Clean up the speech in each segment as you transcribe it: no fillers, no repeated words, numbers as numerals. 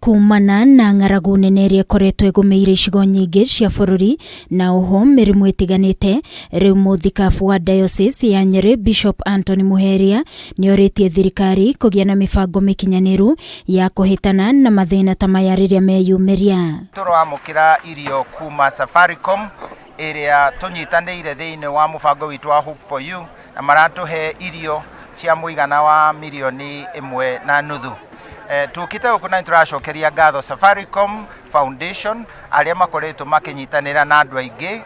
Kumana na ng'aragu nene ĩrĩa ĩkoretwo ĩgũmĩire icigo nyingĩ cia bũrũri na oho mĩrimũ ĩtiganĩte, rĩu mũthikabu wa Diocese ya Nyeri Bishop Anthony Muheria nĩorĩtie thirikari kũgĩa na mĩbango mĩkinyanĩru ya kũhĩtana na mathĩna ta maya rĩrĩa meyumĩria. Tũramũkĩra irio kuma Safaricom ĩrĩa tũnyitanĩire thĩinĩ wa mũbango witũ wa Hope for You, na maratũhe irio cia mũigana wa 1.5 mirioni. Tũkĩte gũkũ na nĩtũracokeria ngatho Safaricom Foundation arĩa makoretwo makĩnyitanĩra na andũ aingĩ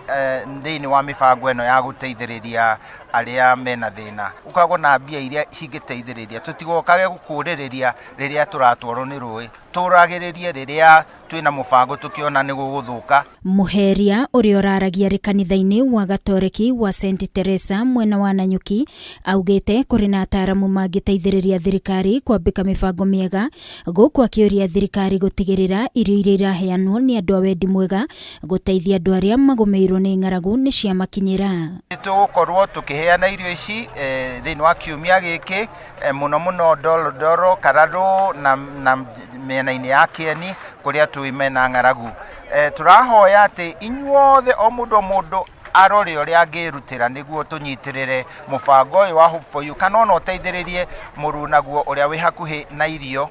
thĩinĩ wa mĩbango ĩno ya gũteithĩrĩria arĩa mena thĩna. Gũkoragwo na mbia iria cingĩteithĩrĩria, tũtigokage gũkũrĩrĩria rĩrĩa tũratwarwo nĩ rũĩ, tũragĩrĩrie rĩrĩa twĩna mũbango tũkĩona nĩ gũgũthũka. Muheria ũrĩa ũraragia arĩ kanitha-inĩ wa Gatoreki wa St Teresa mwena wa Nanyuki augĩte kũrĩ na ataramu mangĩteithĩrĩria thirikari kwambĩka mĩbango mĩega, gũkũ akĩũria thirikari gũtigĩrĩra irio iria iraheanwo nĩ andũ a wendi mwega gũteithia andũ arĩa magũmĩirwo nĩ ng'aragu nĩ ciamakinyĩra. Tũgũkorwo tũkĩheana irio ici thĩinĩ wa kiumia gĩkĩ, mũno mũno Ndorondoro, Kararũ na mĩena-inĩ ya Kĩeni kũrĩa tũĩ mena ng'aragu. Tũrahoya atĩ inyuothe o mũndũ o mũndũ arore ũrĩa angĩrutĩra nĩguo tũnyitĩrĩre mũbango ũyũ wa Hope for You, kana ona ũteithĩrĩrie mũrunaguo ũrĩa wĩ hakuhĩ na irio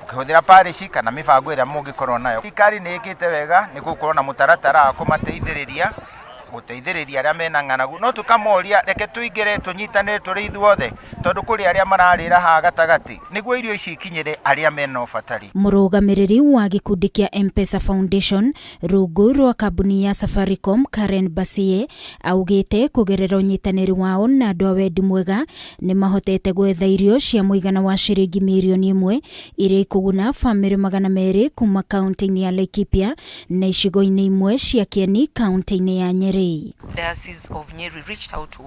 ũkĩhũthĩra parish kana mĩbango ĩrĩa mũngĩkorwo nayo. Thirikari nĩ ĩkĩte wega nĩ gũkorwo na mũtaratara wa kũmateithĩrĩria gũteithĩrĩria arĩa mena ng'aragu, no tũkamoria reke tũingĩre tũnyitanĩre tũrĩ ithuothe, tondũ kũrĩ arĩa mararĩra haha gatagatĩ nĩguo irio ici ikinyĩre arĩa mena ũbatari. Mũrũgamĩrĩri wa gĩkundi kĩa M-Pesa Foundation rungu rwa kambuni ya Safaricom Karen Basie augĩte kũgerera ũnyitanĩri wao na andũ a wendi mwega nĩ mahotete gwetha irio cia mũigana wa ciringi 1 mirioni iria ikũguna bamĩrĩ 200 kuma kaunti-inĩ ya Laikipia na icigo-inĩ imwe cia Kieni kaunti-inĩ ya Nyeri. Diocese of Nyeri reached out to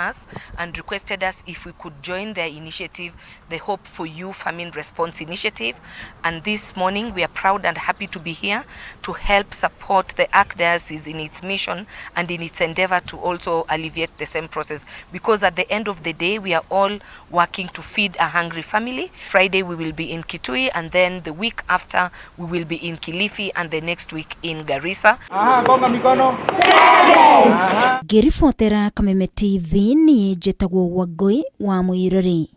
us and requested us if we could join their initiative, the Hope for You Famine Response Initiative. And this morning we are proud and happy to be here to help support the Archdiocese in its mission and in its endeavor to also alleviate the same process. Because at the end of the day, we are all working to feed a hungry family. Friday we will be in Kitui, and then the week after we will be in Kilifi, and the next week in Garissa. Aha, gonga mikono. Ngĩribotera Kameme TV, niĩ njĩtagwo Wangũi wa Mũirũrĩ.